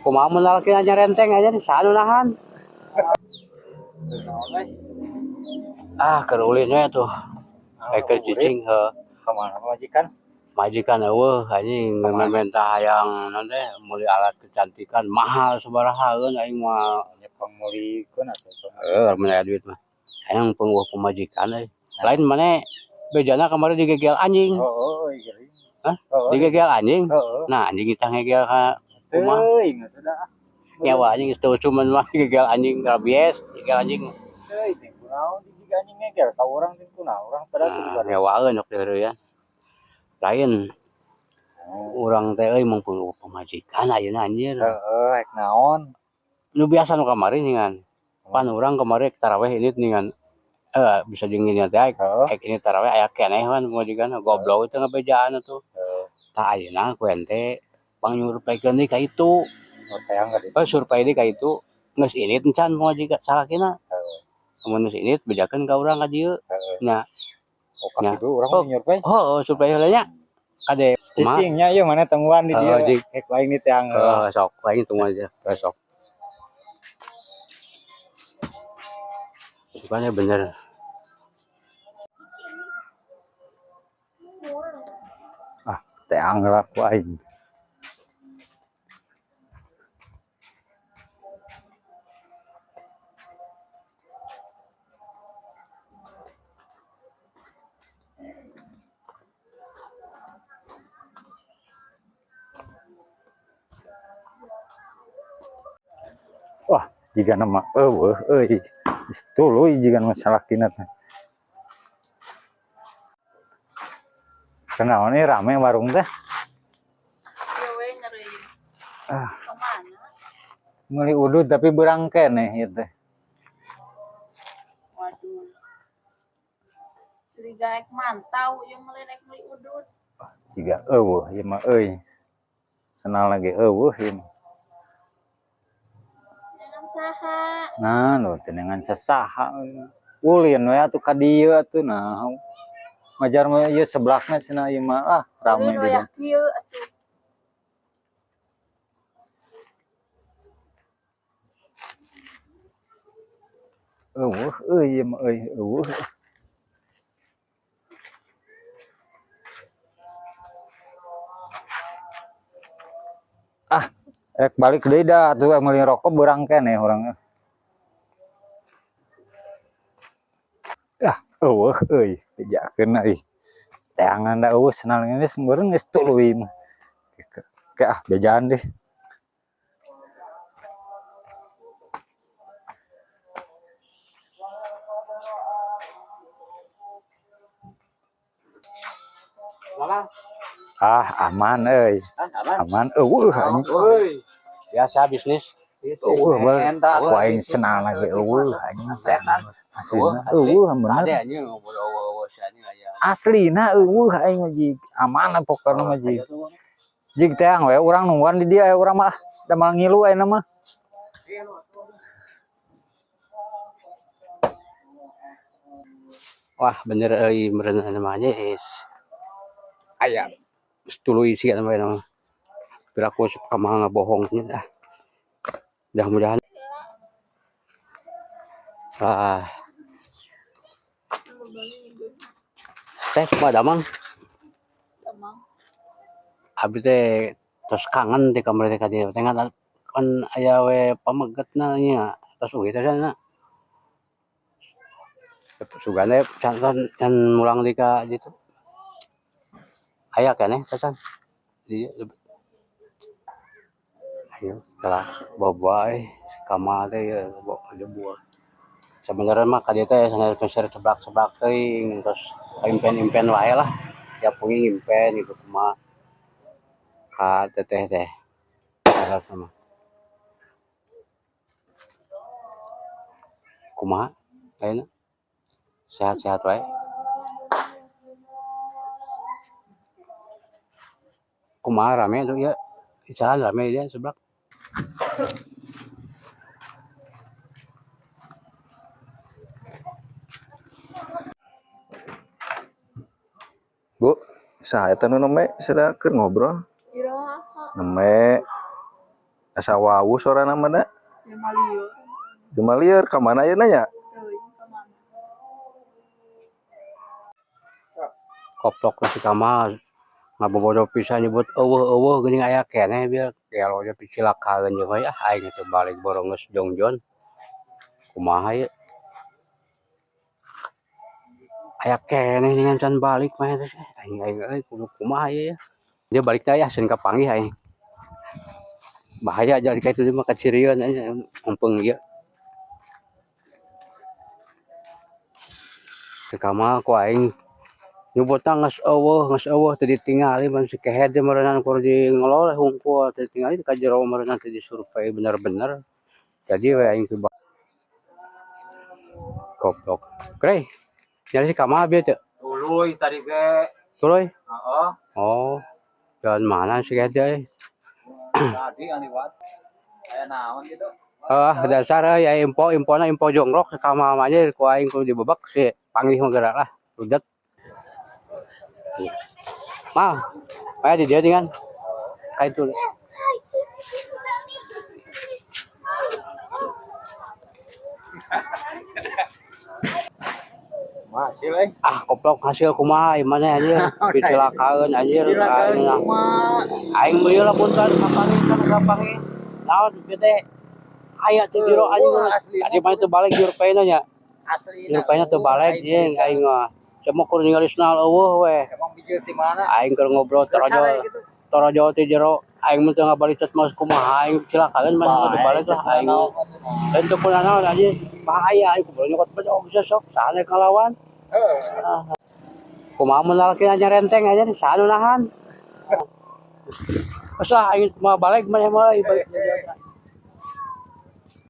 Kumaha mun lalaki nyarenteng aja nih, saha nu nahan. Ah, keur ulin we tuh. Keur cicing heuh. Ka mana pamajikan? Majikan eueuh anjing menta hayang naon teh meuli alat kecantikan mahal sabarahaeun aing mah. Nya pangmeulikeun atuh. Heuh, mun aya duit mah. Hayang penguh pamajikan euy. Lain maneh bejana kamari digegel anjing. Heeh, geuring. Hah? Digegel anjing? Heeh. Nah, anjing kita ngegel ka kumaha? Teuing atuh da. Nyawa anjing geus teu cuman mah gegel anjing rabies, gegel anjing. Teuing teh kunaon jig anjing ngegel ka urang teh kunaon urang padahal teu Nah, dibaris. ngewaeun sok diheureuyan. Lain urang teh euy mung pamajikan ayeuna anjir. Heeh, rek naon? Nu biasa nu kamari ningan. Pan urang kamari taraweh ini ningan. Bisa jeung ini teh Heeh. ek ini taraweh aya keneh kan pamajikan goblok teh ngabejaan atuh. Heeh. Tah ayeuna ku ente pangnyurpeikeun deui ka itu. Teang ka ditu. Oh, survei deui ka itu. Geus indit encan pamajikan salakina. Heeh. Mun geus indit bejakeun ka urang ka dieu. Heeh. Nya. Oh, ka Nya. kitu urang Oh. mah nyurpei. Heuh, survei heula nya. Kade kumaha? Cicing nya ieu mana temuan di Heeh, dieu. jig. Rek aing di teang heula. Heeh, sok aing tunggu aja. Heeh, sok. Bukannya bener. Ah, teang heula ku aing. Wah, jiga nama eueuh euy. Geus tuluy jiga nama salakina teh. Kunaon ieu rame warung teh? Ieu we nyeri. Ah. Ka mana? Meuli udud tapi beurang keneh ieu teh. Waduh. Curiga rek mantau ieu meuli rek meuli udud. Jiga eueuh ieu mah euy. Senal lagi eueuh ieu mah. Dengan saha? Nah, nu teh dengan sasaha. Ulin we atuh ka dieu atuh nah. Majar mah ieu seblakna cenah ieu mah ah rame Ulin di wayah dieu. kieu atuh. Eueuh euy ieu mah euy eueuh. Ah, rek balik deui da atuh meuli rokok beurang keneh urang. Ah, eueuh euy, bejakeun euy. Teangan da eueuh senal geus meureun geus tuluy mah. Ke ah bejaan deh. Mama, Ah, aman euy. ah, aman. Aman eueuh anjing. Euy. Biasa bisnis. Eueuh bae. Ku aing senal lagi eueuh anjing. Aslina eueuh bener. Ada anjing ngobrol eueuh si anjing aya. Aslina eueuh aing mah jig. Aman pokona mah jig. Jig teang we urang nungguan di dieu urang mah da mal ngilu ayeuna mah. Wah, bener euy meureun namanya is. Aya geus tuluy siga namanya mah. Piraku sok kumaha ngabohong nya dah. Mudah-mudahan ah teh kumaha damang? Damang. Abi teh tos kangen teh kamari teh ka dieu teh ngan kan aya we pamegetna nya tos uih teh sana. Sugana can can mulang deui ka ditu. Aya keneh tacan di dieu. Ayo kalah bawa euy ka teh ieu bawa buah. Sebenarnya mah ka dieu teh sanes meser seblak-seblak teuing terus impen-impen wae lah. Tiap wengi ngimpen gitu kumaha ka teteh teh. Sama. Kumaha ayeuna? Sehat-sehat wae. Kumaha rame tuh ya? Jalan rame ya seblak. Bu, saha eta nu nembe sada keur ngobrol? Iraha. Nembe. Asa wawuh sorana mah da. Jelema lieur. Jelema lieur ka mana ayeuna nya? Teuing ka mana. Koplok si Kamal ngabobodo pisan nyebut euweuh-euweuh geuning aya keneh bieu gelo ge picilakaeun jeung we ah aing teh balik borong geus jongjon. Kumaha ieu? Aya keneh dengan can balik mah teh aing aing euy kudu kumaha ieu ya. Dia balik teh aya sieun kapanggih aing. Bahaya jadi ka itu mah kacirieun aing mumpung ieu. Si Kamal ku aing nyebutna geus euweuh teu ditingali mun si kehed teh meureunnan kur di ngeloleh hungkul teu ditingali ka jero meureunnan teu disurvei bener-bener. Jadi we aing teh goblok. Krey, nyari si Kamal bieu teu? Tuluy tadi ge. Tuluy. Heeh. Oh, jalan mana si kehed euy? Tadi yang liwat. Aya naon gitu. Ah, dasar euy aya info infona info jongrok si Kamal mah aja ku aing kudu dibebek si panggih mah gerak lah. Rudet. Mal, aya di dieu dengan ka itu. Hasil euy. Ah, koplok hasil kumaha ieu maneh anjir. Dicilakaeun anjir. Silakan Aing kumaha. aing meuli lah punten kapanggih kan kapanggih. Naon ieu teh aya teh jero anjing. Wah, asli. Tadi mah teu balik jurpaina nya. Asli. Jurpaina teu balik jeung aing mah. Cuma kur ningali senal eueuh we. Emang bijil di mana? Aing keur ngobrol Kesare torojo gitu. torojo teh jero aing mah teu ngabalicet mah kumaha aing cilakaeun mah teu balik lah aing. Lain teu kunaon naon anjir bahaya aing kudu nyokot bedog bisa sok saha nu ngalawan. Kumaha mun lalaki nya renteng aja saha nu nahan. Geus lah aing mah balik maneh mah balik.